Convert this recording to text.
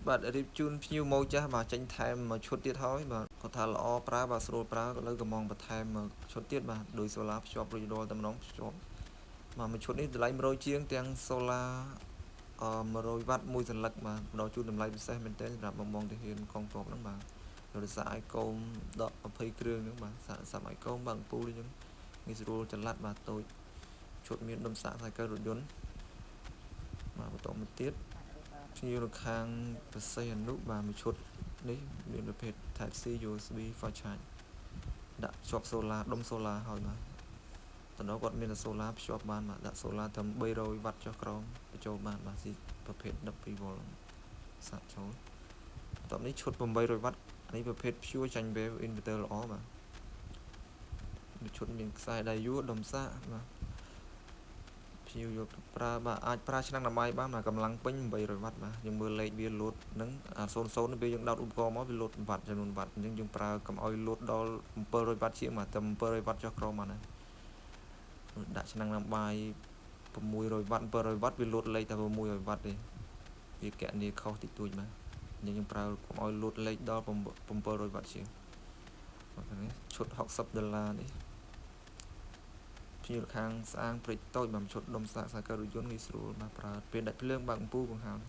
បាទរៀបជូនភ្ញៀវម៉ូចាស់បាទចេញថែមមួយឈុតទៀតហើយបាទគាត់ថាល្អប្រើបាទស្រួលប្រើក៏លើកំងបន្ថែមមួយឈុតទៀតបាទដោយសូឡាភ្ជាប់រួចរាល់តែម្ដងភ្ជាប់បាទមួយឈុតនេះតម្លៃ100ជាងទាំងសូឡា100វ៉ាត់មួយសន្លឹកបាទម្ដងជូនតម្លៃពិសេសមែនទែនសម្រាប់បងបងទាហានកងទ័ពហ្នឹងបាទដោយសារអាយកូម10 20គ្រឿងហ្នឹងបាទសាកសាប់អាយកូមបាទអំពូលអញ្ចឹងងាយស្រួលចល័តបាទតូចឈុតមានដុំសាកខ្សែកើរថយន្តបាទបន្តមកទៀតភ្ញៀវនៅខាងប្រសេះអនុបាទមួយឈុតនេះមានប្រភេទ Type C USB fast charge ដាក់ភ្ជាប់សូឡាដុំសូឡាហើយបាទតំណគាត់មានតែសូឡាភ្ជាប់បានបាទដាក់សូឡាត្រឹម300វ៉ាត់ចុះក្រោមបញ្ចូលបានបាទស៊ីប្រភេទ12វ៉ុលសាកចូលបន្ទាប់នេះឈុត800វ៉ាត់នេះប្រភេទ pure ចាញ់ wave inverter ល្អបាទមួយឈុតមានខ្សែដៃយួរដុំសាកបាទភ្ញៀវយកទៅប្រើបាទអាចប្រើឆ្នាំងតម្លៃបានបាទកម្លាំងពេញ800វ៉ាត់បាទយើងមើលលេខវាលោតនឹងអា00នេះពេលយើងដោតឧបករណ៍មកវាលោតវ៉ាត់ចំនួនវ៉ាត់អញ្ចឹងយើងប្រើកុំឲ្យលោតដល់700វ៉ាត់ជាងបាទតែ700វ៉ាត់ចុះក្រោមបានណាដាក់ឆ្នាំងដាំបាយ600វ៉ាត់700វ៉ាត់វាលោតលេខតែ600វ៉ាត់ទេវាកណនីខុសតិចតួចបាទអញ្ចឹងយើងប្រើកុំឲ្យលោតលេខដល់700វ៉ាត់ជាងបាទនេះឈុត60ដុល្លារនេះភ្ញៀវខាងស្អាងព្រិចតូចបាទឈុតដុំសាកខ្សែកើរថយន្តងាយស្រួលបាទប្រើពេលដាច់ភ្លើងបើកអំពូលបង្ហាញ